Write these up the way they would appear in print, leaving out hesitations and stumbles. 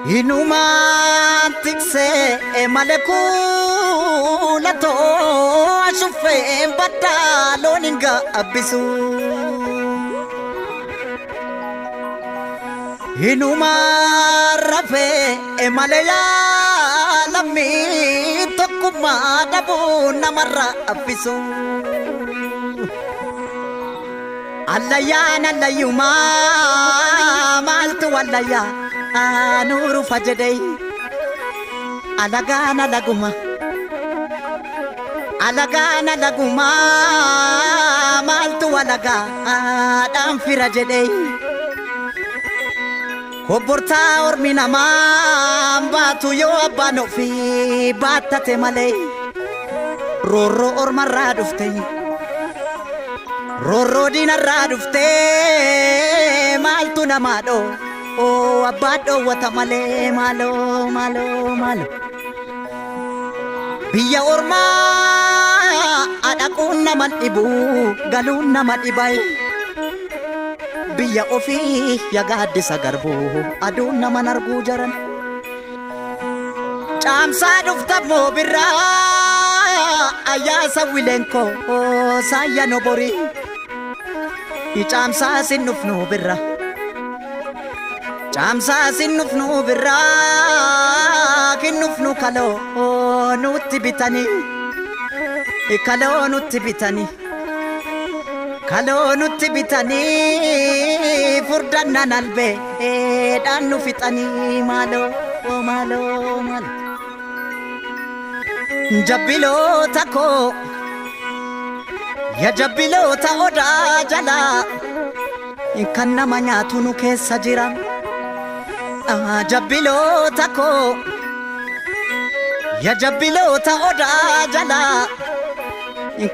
Inumaan tiksee malee kuulatoo ashuffeen baddaa loon hin gaabbisu. Inumaan rafee malee yaalamii tokkummaa dhabuu namarraa affisu. Allayyaan allayyumaa maaltu wallayyaa nuurufa jedhee alagaan alaguma. Alagaan alagumaa maaltu alagaadhaan fira jedhee. Kobbortaa ormi namaa baatu yoo abbaan ofii baattate malee roorroo ormarraa dhufte. Roorroo diinarraa dhufte maaltu namaa dhoo abbaa dhoowwata malee maaloo maaloo maaloo. Biyya ormaa dhaquun nama dhibu galuun nama dhibai. Biyya ofii yagaaddisa garbuu aduun nama arguu jaran. Caamsaa dhufta moo birraa ayyaasa wileenkoo saayya nobori. Caamsaa sin dhufnu birra. Caamsaa sin dhufnu birraa kinnufnu kaloo nutti bitanii. Kaloo nutti bitanii. Kaloo nutti bitanii furdannan albee dhaan nu fixanii maaloo maaloo maaloo. Jabbiloota koo ya jabbiloota odaa jalaa kan nama nyaatu nu keessa jira. Jabbiloota koo ya jabbiloota odaa jalaa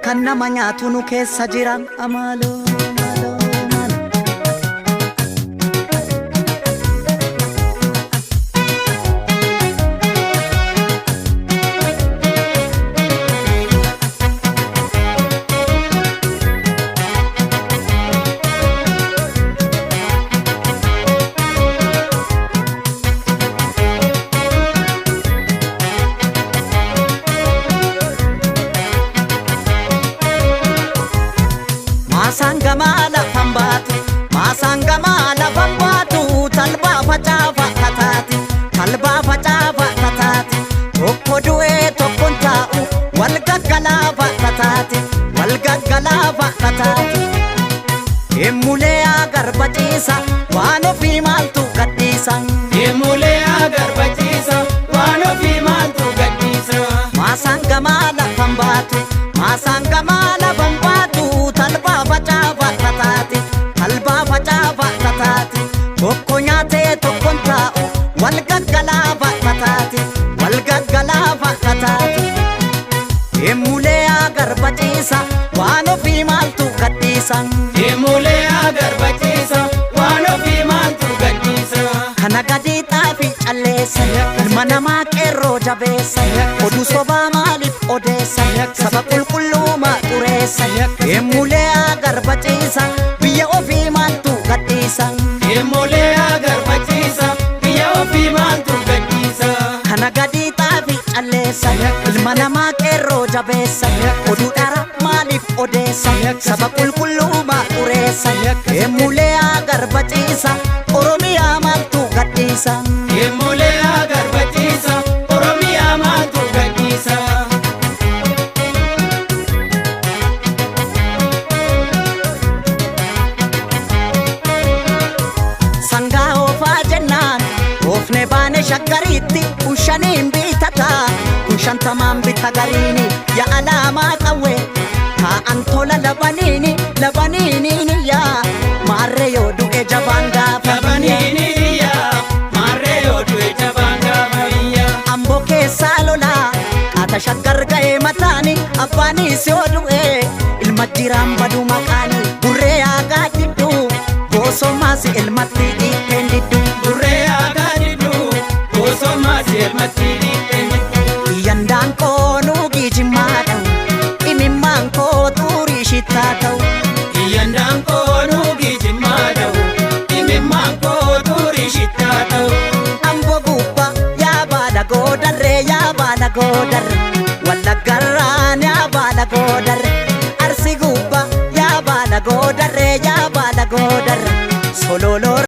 kan nama nyaatu nu keessa jira. Maaloo maaloo maaloo. Maasaan gamaa lafan baatu, maasaan gamaa lafan baatu, talbaa facaafa tataati, talbaa facaafa tataati. Tokko du'ee tokkon taa'u, wal gaggalaafa tataati, wal gaggalaafa tataati. Emulee agarba ciisa, waan ofii maaltu gadhiisa. Emulee agarba ciisa, waan ofii maaltu gadhiisa. Maasaan gamaa lafan baatu, maasaan gamaa lafan baatu, talbaa facaafa tataati, talbaa facaafa tataati. Tokko nyaatee tokkon taa'u, wal gaggalaafa tataati, wal gaggalaafa tataati. Emulee agarba ciisa, waan ofii maaltu gadhiisa. Emulee agarba ciisa, waan ofii maaltu gadhiisa. Kana gadi xaafii calleessa, ilma namaa qeerroo jabeessa, oduu sobaa maaliif odeessa, saba qulqulluumaa xureessa. Emulee agarba ciisa, biyya ofii maaltu gadhiisa. Emulee agarba ciisa, biyya ofii maaltu gadhiisa. Kana gadi xaafii calleessa, ilma namaa qeerroo jabeessa, oduu dhara maaliif odeessa, saba qulqulluumaa xureessa. Emulee agarba ciisa, Oromiyaa maaltu gadhiisa. Emulee agarba ciisa, Oromiyaa maaltu gadhiisa. Sangaa oofaa jennaan oofne baane shaggariitti kun shaniin bitataa kun shantamaan bita gariini ya alaamaa qawwee taa'an tola labaniini labaniini yaa maarree yoo du'e jabaan gaafa biyya. Labaniini iyyaa, maarree yoo du'e jabaan gaafa biyya. Amboo keessaa lolaa qaata shaggar ga'ee mataani abbaanis yoo du'e ilma jiraan badu maqaani burree aagaa didduu boosomaas ilmatti dhiitteen didduu. Burree aagaa didduu, boosomaas elmatti dhiitteen didduu. Yandaan koo nuugii jimmaa ta'u imimmaan koo xurii shittaa ta'u. Iyyandaan koo nuugii jimmaa ta'u, imimmaan koo xurii shittaa ta'u. Amboo goodarre, Wallaggarraan yaa baala goodarre, Arsi gubbaa yaa baala goodarre.